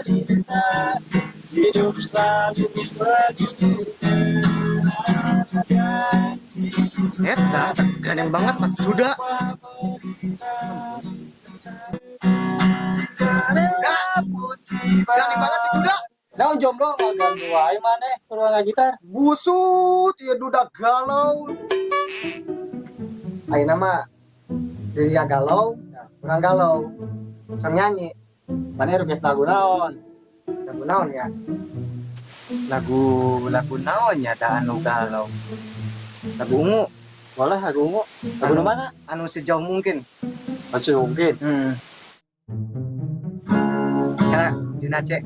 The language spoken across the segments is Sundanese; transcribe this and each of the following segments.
cerita, hidup selalu begitu. Eta, gandeng banget Mas Duda. Gandeng banget si Duda. Naon jomblo ngaganggu wae maneh kudu gitar. Busut, ya Duda galau. Ayeuna mah dia galau, kurang galau. Sang nyanyi. Maneh request lagu naon? Lagu naon ya? Lagu lagu naon nya da anu galau. Lagu Ungu. Boleh lagu Ungu. Lagu nu mana? Anu Sejauh Mungkin. Masih mungkin. Karena dina C.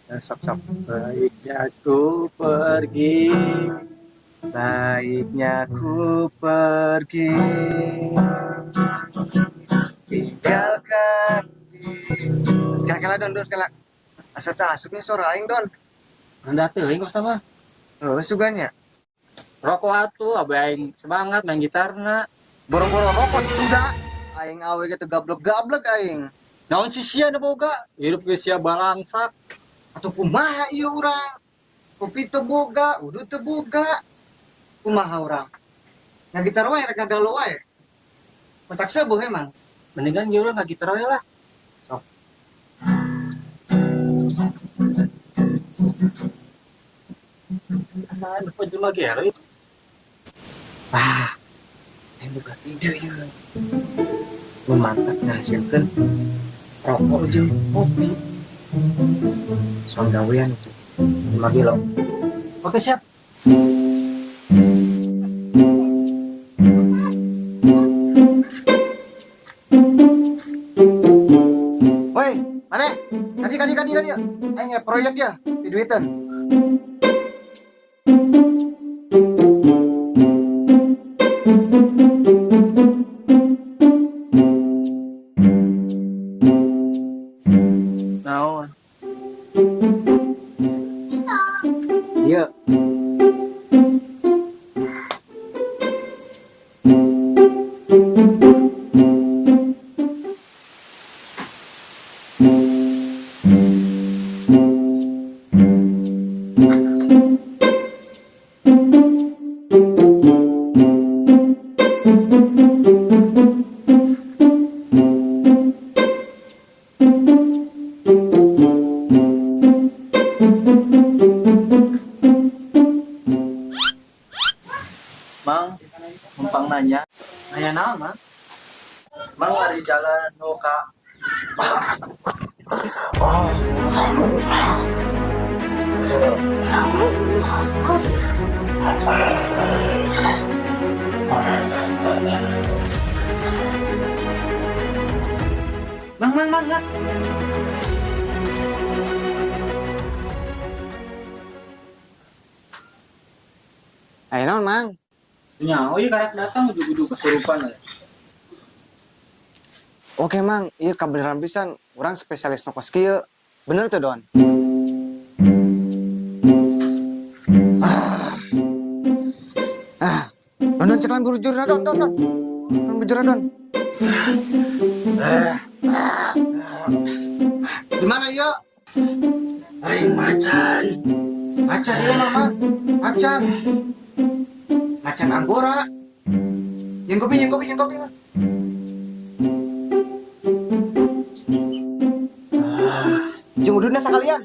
Ya, sok sok. Baiknya ku pergi. Baiknya ku pergi, tinggalkan. Kala kala don don kala. Asa tah asupnya suara aing don. Rendah teuing kos mah. Oh, suganya. Rokok atuh, abe aing semangat main gitarna. Boro-boro rokok Duda. Aing awe gitu gablek-gablek aing. Naon sih sia nu boga? Hirup geus sia balangsak. Atau kumaha ieu urang? Kopi teu boga, udut teu boga. Kumaha urang? Ngagitar wae rek ngagalau wae. Mentak sebuh emang. Mendingan ge urang ngagitar we lah. Sok. Asal nu jelema gelo itu. Ah, aing boga ide ieu. Nu mantap ngahasilkeun rokok jeung kopi. Soal gawean itu. 5 kilo. Oke siap. Woi, mana? Kadi kadi kadi kadi. Aing nge proyek ya, diduitan. Naon? Iya. Mang, numpang nanya. Nanya naon, Mang? Mang ari jalan nu ka Mang mang mang mang. Ayo naon, Mang? Nya, oh iya karek datang ujug-ujug kesurupan we. Oke, Mang. Iya kabeneran pisan. Urang spesialis nu kos kieu. Bener tuh, Don? Ah. Ah. Don, Don, ceklan bujurna, Don, Don, Don. Don, bujurna, Don. Gimana, iya? Aing macan. Macan iya, Mama. Macan. Macan Anggora. Yang kopi, yang kopi, yang kopi, Mang. Jeung ududna sakalian.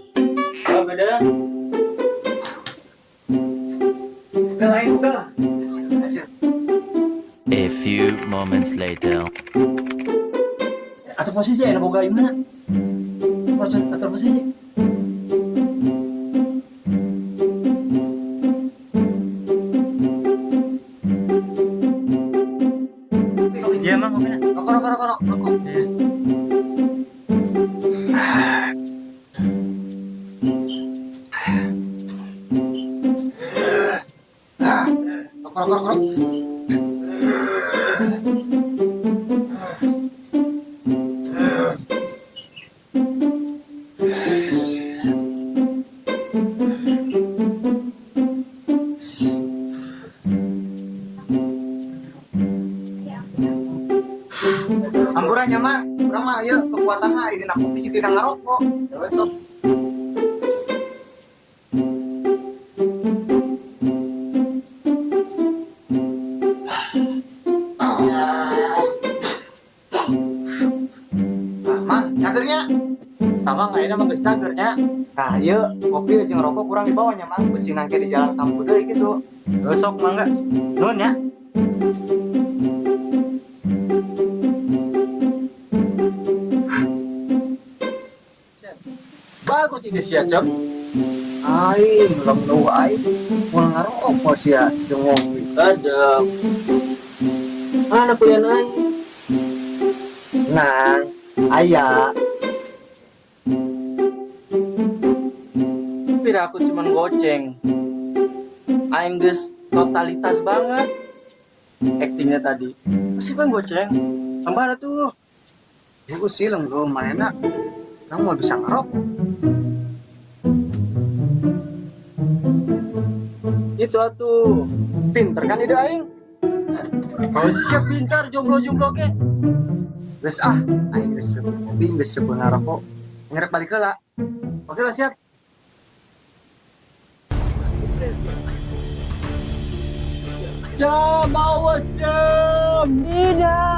Oh, beda. Udah lain, udah. Hasil, hasil. A few moments later. Atau posisi aya boga ieu mana? Proses atau posisi. Iya, Mang, kopina. Rokok, rokok, rokok, rokok. Iya. Rokok, rokok, rokok. Hampura. Hampura nya, Mang. Urang mah ieu kekuatan mah dina kopi juga dina ngarokok. Ya wes, sok. Nah, Mang, cager nya. Sama nggak ini mah geus cager nya. Nah, ieu kopi jeung rokok kurang dibawa nya, Mang. Besi nangke di jalan kampuh deui gitu. Ya sok mangga. Nuhun ya. Bagus ini sih ya, Cep. Aing, lem aing. Moal ngarokok sia jeung ngopi. Ada. Mana kuliah aing? Nah, aya. Pira aku cuman goceng. Aing geus totalitas banget aktingnya tadi. Masih kan goceng. Tambah tuh. Ieu sih lem lu manehna. Urang moal bisa ngarokok. Itu atuh. Pinter kan ide aing? Kalau siap pintar jomblo-jomblo ke. Geus ah, aing geus sepuh kopi, geus sepuh ngarokok. Ngerek balik heula. Oke lah, siap. Jam, awas jam. Tidak.